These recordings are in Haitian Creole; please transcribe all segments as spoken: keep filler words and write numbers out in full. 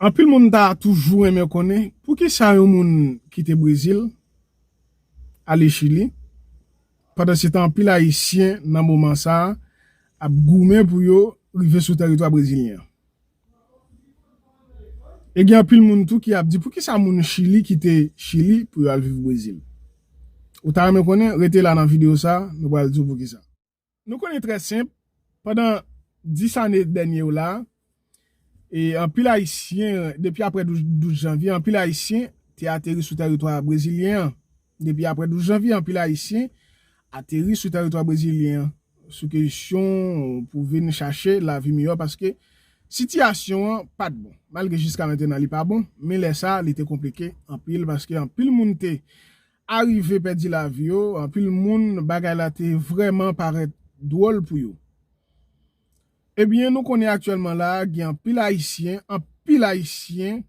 Anpil moun ta toujou renmen konnen poukisa yon moun kite Brezil, ale Chili, pandan se tan anpil Ayisyen nan moman sa a ap goumen pou yo rive sou tèritwa brezilyen an. E gen anpil moun tou ki ap di poukisa moun Chili kite Chili pou yo al viv Brezil. Ou ta renmen konnen? Rete la nan videyo sa, nou pral di w poukisa. Nou konnen trè senp, pandan dis ane dènye yo la, e anpil Ayisyen, depi apre douz, douz janvye, anpil Ayisyen te ateri sou tèritwa brezilyen an. Depi apre douz janvye, anpil Ayisyen ateri sou tèritwa brezilyen an, sou kesyon pou vin chache lavi miyò, paske sitiyasyon an pa t bon. Malgre jiska mentenan li pa bon, men lè sa a, li te konplike anpil, paske anpil moun te arive pèdi lavi yo, anpil moun bagay la te vrèman parèt dwòl pou yo. Ebyen, nou konnen aktyèlman la, gen anpil Ayisyen, anpil Ayisyen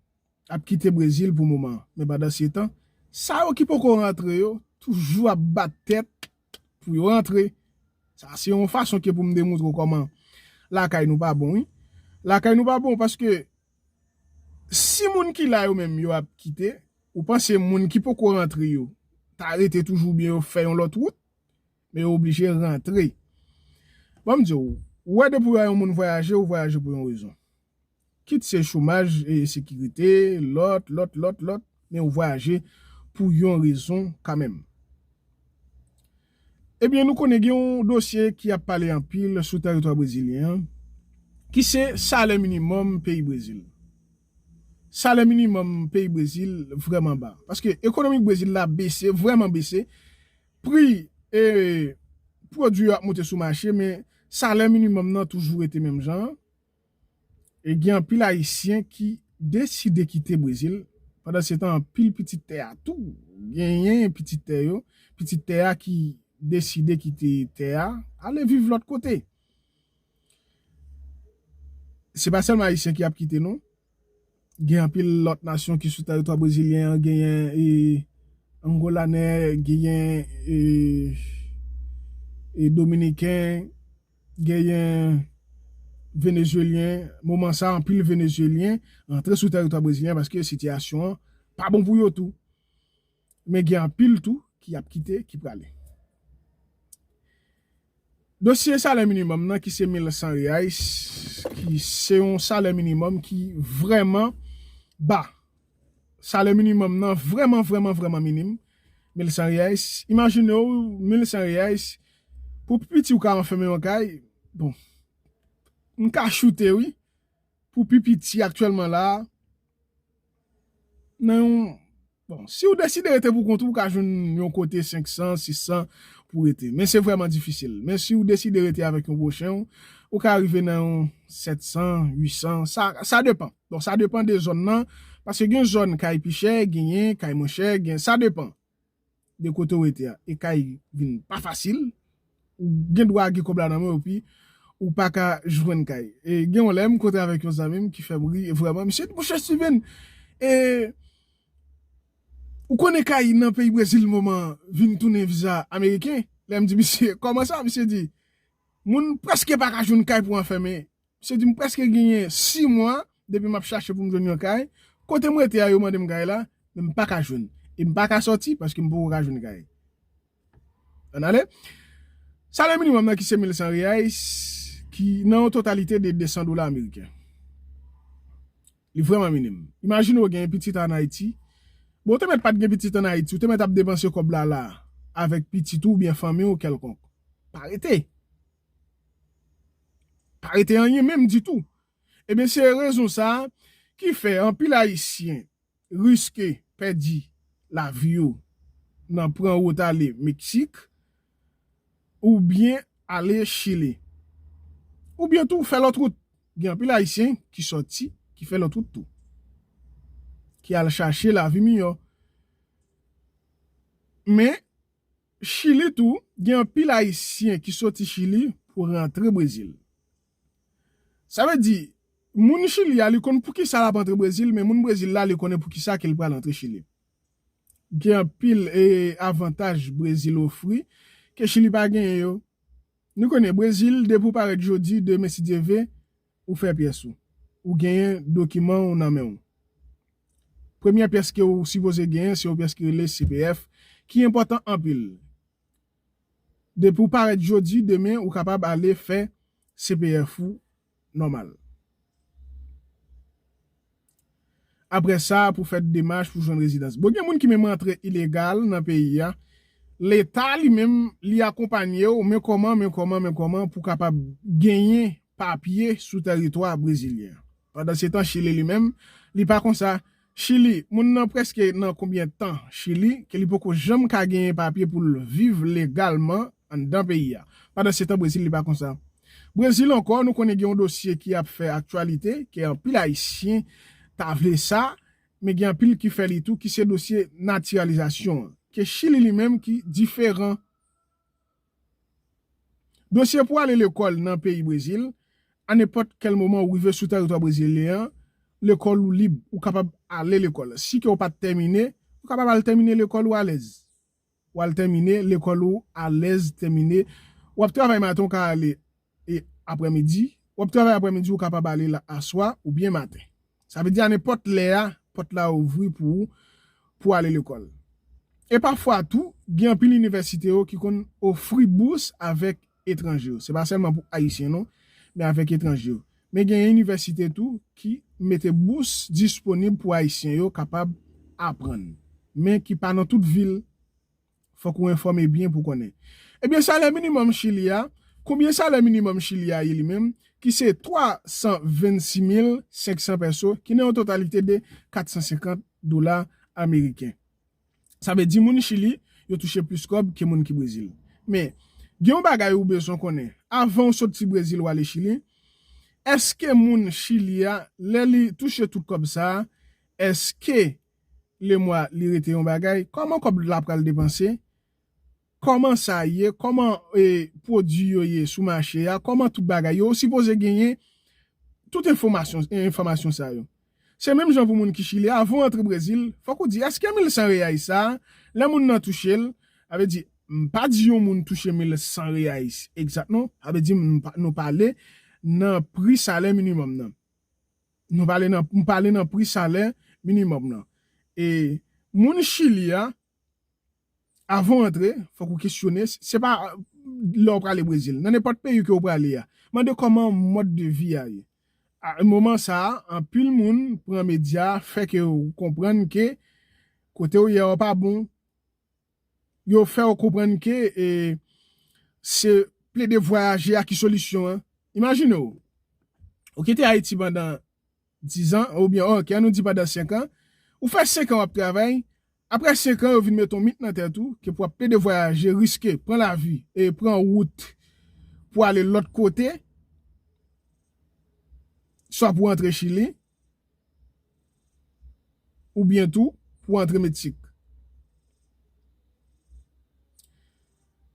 ap kite Brezil pou moman an. Men pandan se tan, sa yo ki poko rantre yo, toujou ap bat tèt pou yo rantre. Sa se yon fason ke pou m demontre w kòman lakay nou pa bon, wi. Lakay nou pa bon paske si moun ki la yo menm yo ap kite, ou panse moun ki poko rantre yo ta rete toujou oubyen yo fè yon lòt wout, men yo oblije rantre. Ban m di w, ou wè depi w wè yon moun vwayaje, ou vwayaje pou yon rezon. Kit se chomaj, e ensekirite, lòt, lòt, lòt, lòt, men ou vwayaje pou yon rezon kanmenm. Ebyen, nou konnen gen yon dosye ki ap pale anpil sou tèritwa brezilyen an, ki se salè minimòm peyi Brezil. Salè minimòm peyi Brezil vrèman ba. Paske ekonomi Brezil la bese, vrèman bese. Pri, e, pwodui yo ap monte sou mache, men salè minimòm nan toujou rete menm jan an. E gen anpil Ayisyen ki deside kite Brezil. Pandan se tan, anpil pitit tè a tou genyen pitit tè yo. Pitit tè a ki deside kite tè a, ale viv lòt kote. Se pa sèlman Ayisyen ki ap kite, non. Gen anpil lòt nasyon ki sou tèritwa brezilyen an, genyen, e, Angolanè, genyen, e, e, Dominiken, genyen Venezuelyen. Moman sa, anpil Venezuelyen antre sou tèritwa brezilyen paske sitiyasyon an pa bon pou yo tou. Men gen anpil tou ki ap kite, ki prale. Dosye salè minimòm nan ki se mil san reais, ki se yon salè minimòm ki vrèman ba. Salè minimòm nan vrèman, vrèman, vrèman minim, mil san reais. Imajine w, mil san reais, pou pi piti ou ka anfèmen yon kay, bon, m ka choute, wi. Pou pi piti aktyèlman la, nan yon, bon, si w deside rete pou kont ou, ou ka jwenn yon kote senk san, sis san pou rete. Men se vrèman difisil. Men si w deside rete avèk yon pwochen w, ou ka rive nan yon sèt san, uit san, sa, sa depan. Bon, sa depan de zòn nan, paske gen zòn kay pi chè, genyen kay mwen chè, gen, sa depan de kote w rete a. E kay vin pa fasil, ou gen dwa gen kòb la nan men w, epi ou pa ka jwenn kay. E gen yon lè, m kontre avèk yon zanmi m ki fè m ri, vrèman, misye di, monchè Steven, e, ou konnen kay nan peyi Brezil moman vin tounen viza ameriken? Lè m di misye, kòman sa? Misye di, moun prèske pa ka jwenn kay pou anfèmen. Misye di m prèske genyen sis mwa depi m ap chache pou m jwenn yon kay. Kote m rete a, yo mande m kay la, men m pa ka jwenn. E m pa ka sòti paske m poko ka jwenn kay. Ann ale. Salè minimòm nan ki se mil san reais, ki nan yon totalite de de san dola ameriken. Li vrèman minim. Imajine w gen pitit ann Ayiti. Bon, ou te mèt pa t gen pitit ann Ayiti, ou te mèt ap depanse kòb la la avèk pitit ou oubyen fanmi w kèlkonk. Pa rete. Pa rete anyen menm ditou. Ebyen, se rezon sa a ki fè anpil Ayisyen riske pèdi lavi yo nan pran wout ale Meksik oubyen ale Chili. Oubyen tou fè lòt wout. Gen anpil Ayisyen ki sòti, ki fè lòt wout tou. Ki al chache lavi miyò. Men, Chili tou, gen anpil Ayisyen ki soti Chili pou rantre Brezil. Sa vle di, moun Chili a, li konn poukisa l ap antre Brezil, men moun Brezil la, li konnen poukisa ke l pral antre Chili. Gen anpil, e, avantaj Brezil ofri ke Chili pa genyen yo. Nou konnen Brezil, depi w parèt jodi, demen si Dye ve, ou fè pyès ou. Ou genyen dokiman ou nan men w. Premyè pyès ke ou sipoze genyen, se yon pyès ki rele C P F, ki enpòtan anpil. Depi w parèt jodi, demen, ou kapab ale fè C P F ou nòmal. Apre sa, pou fè demach pou jwenn rezidans. Bon, gen moun ki menm antre ilegal nan peyi a. Leta li menm, li akonpanye w, men kòman, men kòman, men kòman pou kapab genyen papye sou tèritwa brezilyen. Pandansetan, Chili li menm, li pa konsa. Chili, moun nan prèske nan konbyen tan Chili ke li poko janm ka genyen papye pou l viv legalman anndan peyi a. Pandansetan, Brezil, li pa konsa. Brezil ankò, nou konnen gen yon dosye ki ap fè aktyalite, ke anpil Ayisyen ta vle sa, men gen anpil ki fè li tou, ki se dosye natiralizasyon an. Ke Chili li menm ki diferan. Dosye pou ale lekòl nan peyi Brezil, a nenpòt kèl moman ou rive sou tèritwa brezilyen an, lekòl ou lib, ou kapab ale lekòl. Si ke w pa t tèmine, ou kapab al tèmine lekòl ou alèz. W al tèmine lekòl ou alèz, tèmine. W ap travay maten, ou ka ale e aprèmidi. W ap travay aprèmidi, ou kapab ale la aswa oubyen maten. Sa vle di a nenpòt lè a, pòt la ouvri pou ou pou ale lekòl. E pafwa tou, gen anpil inivèsite yo ki konn ofri bous avèk etranje yo. Se pa sèlman pou Ayisyen non, men avèk etranje yo. Men gen inivèsite tou ki mete bous disponib pou Ayisyen yo kapab aprann. Men ki pa nan tout vil, fòk ou enfòme byen pou konnen. Ebyen, salè minimòm Chili a, konbyen salè minimòm Chili a ye li menm, ki se twa san vennsis mil senk san peso, ki nan yon totalite de kat san senkant dola ameriken. Sa vle di moun Chili, yo touche plis kòb ke moun ki Brezil. Men, gen yon bagay ou bezwen konnen. Avan w soti Brezil w ale Chili, èske moun Chili a, lè li touche tout kòb sa a, èske lemwa li rete yon bagay? Kòman kòb la pral depanse? Kòman sa ye? Kòman e, pwodui yo ye sou mache a? Kòman tout bagay yo? Ou sipoze genyen tout enfòmasyon, enfòmasyon sa yo. Se menm jan pou moun ki Chili, avan w antre Brezil, fòk ou di, èske mil san reyais sa a, lè moun nan touche l, sa vle di, m pa di yon moun touche mil san reyais egzak non, sa vle di m pa- nou pale nan pri salè minimòm nan. Nou pale nan, m pale nan pri salè minimòm nan. E moun Chili a, avan w antre, fòk ou kesyone, se pa lè w prale Brezil, nan nenpòt peyi ke w prale a, mande kòman mòd de vi a ye. A moman sa a, anpil moun pran medya, fè ke w konprann ke kote w ye a pa bon. Yo fè w konprann ke e, se plede vwayaje a ki solisyon an. Imajine w, ou kite Ayiti pandan dizan, oubyen, ok, ann nou di pandan senk an, ou fè senk an w ap travay, apre senk an, yo vin mete yon mit nan tèt ou, ke pou w ap plede vwayaje, riske, pran lavi, e pran wout pou ale lòt kote, swa pou antre Chili, oubyen tou, pou antre Meksik.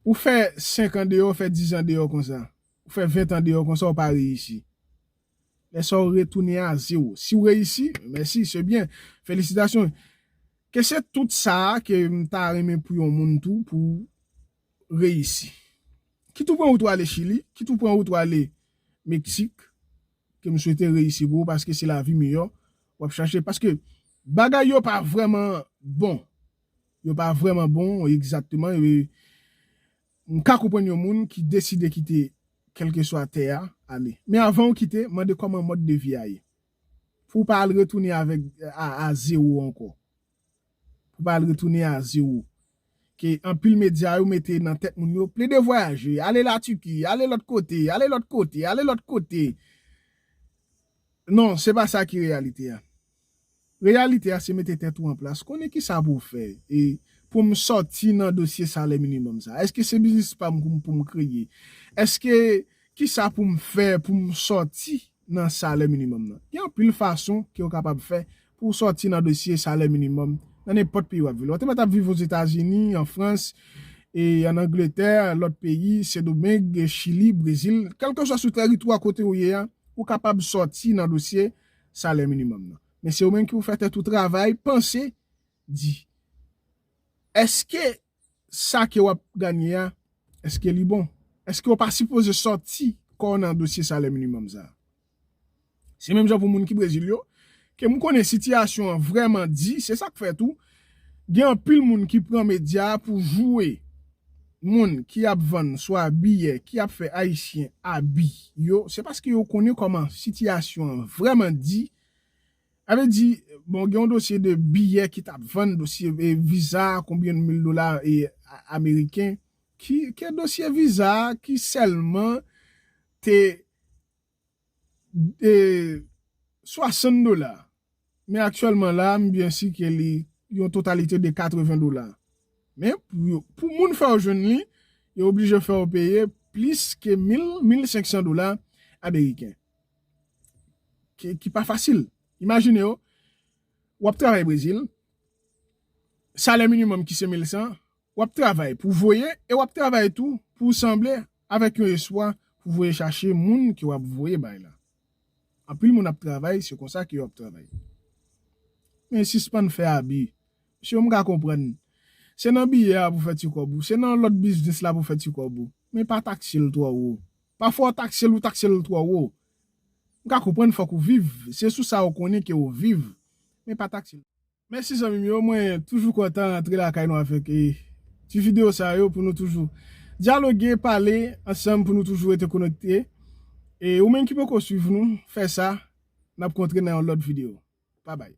Ou fè senk an deyò, ou fè diz an deyò konsa. Ou fè ven an deyò konsa, ou pa reyisi. Lè sa w retounen a zewo. Si w reyisi, mèsi, se byen. Felisitasyon. Ke se tout sa a ke m ta renmen pou yon moun tou, pou reyisi. Kit ou pran wout ou ale Chili, kit ou pran wout ou ale Meksik, ke m swete reyisi pou ou, paske se lavi miyò w ap chache. Paske bagay yo pa vrèman bon. Yo pa vrèman bon, egzakteman. E m ka konprann yon moun ki deside kite kèlkeswa tè a, ale. Men avan w kite, mande kòman mòd de vi a ye. Pou w pa al retounen avèk, a, a zewo ankò. Pou w pa al retounen a zewo. Ke anpil medya yo mete nan tèt moun yo, plede vwayaje, ale Latiki, ale lòt kote, ale lòt kote, ale lòt kote. Non, se pa sa ki reyalite a. Reyalite a, se mete tèt ou an plas, konnen kisa pou w fè. E pou m sòti nan dosye salè minimòm sa? Èske se biznis pa m pou m, pou m kreye? Èske kisa pou m fè pou m sòti nan salè minimòm nan? Gen anpil fason ke w kapab fè pou w sòti nan dosye salè minimòm nan nenpòt peyi w ap viv. Ou te mèt ap viv Ozetazini, an Frans, e an Angletè, lòt peyi, Sendomeng, Chili, Brezil, kèlkeswa sou tèritwa kote w ye a, ou kapab sòti nan dosye salè minimòm nan. Men se ou menm ki pou fè tèt ou travay, panse, di, èske sa ke w ap ganye a, èske li bon? Èske w pa sipoze sòti kò w nan dosye salè minimòm sa a? Se menm jan pou moun ki Brezil yo, ke m konnen sitiyasyon an vrèman di, se sa k fè tou, gen anpil moun ki pran medya pou joure moun ki ap vann swa biyè, ki ap fè Ayisyen abi yo, se paske yo konnen kòman sitiyasyon an vrèman di. Sa vle di, bon, gen yon dosye de biyè ki t ap vann, dosye, e, viza, konbyen mil dola, e, a-, ameriken, ki, ke dosye viza a ki sèlman te, e, swasant dola. Men aktyèlman la, m byen si ke li yon totalite de katreven dola. Men pou yo, pou moun fè yo jwenn li, yo oblije fè yo peye plis ke mil, mil senk san dola ameriken. Ki, ki pa fasil. Imajine yo, w ap travay Brezil, salè minimòm ki se mil san, w ap travay pou voye e w ap travay tou pou w sanble avèk yon espwa pou voye chache moun ke w ap voye bay la. Anpil moun ap travay, se konsa ke yo ap travay. Men sispann fè abi. Mesye, m ka konprann. Se nan biyè a pou fè ti kòb ou, se nan lòt biznis la pou fè ti kòb ou. Men pa takse l twò wo. Pafwa w takse l, ou takse l twò wo. M ka konprann fòk ou viv. Se sou sa ou konnen ke ou viv. Men pa takse l. Mèsi zanmi m yo, mwen toujou kontan rantre lakay nou avèk, e, ti videyo sa yo pou nou toujou dyaloge, pale ansanm, pou nou toujou rete konekte. E ou menm ki poko swiv nou, fè sa, n ap kontre nan yon lòt videyo. Babay.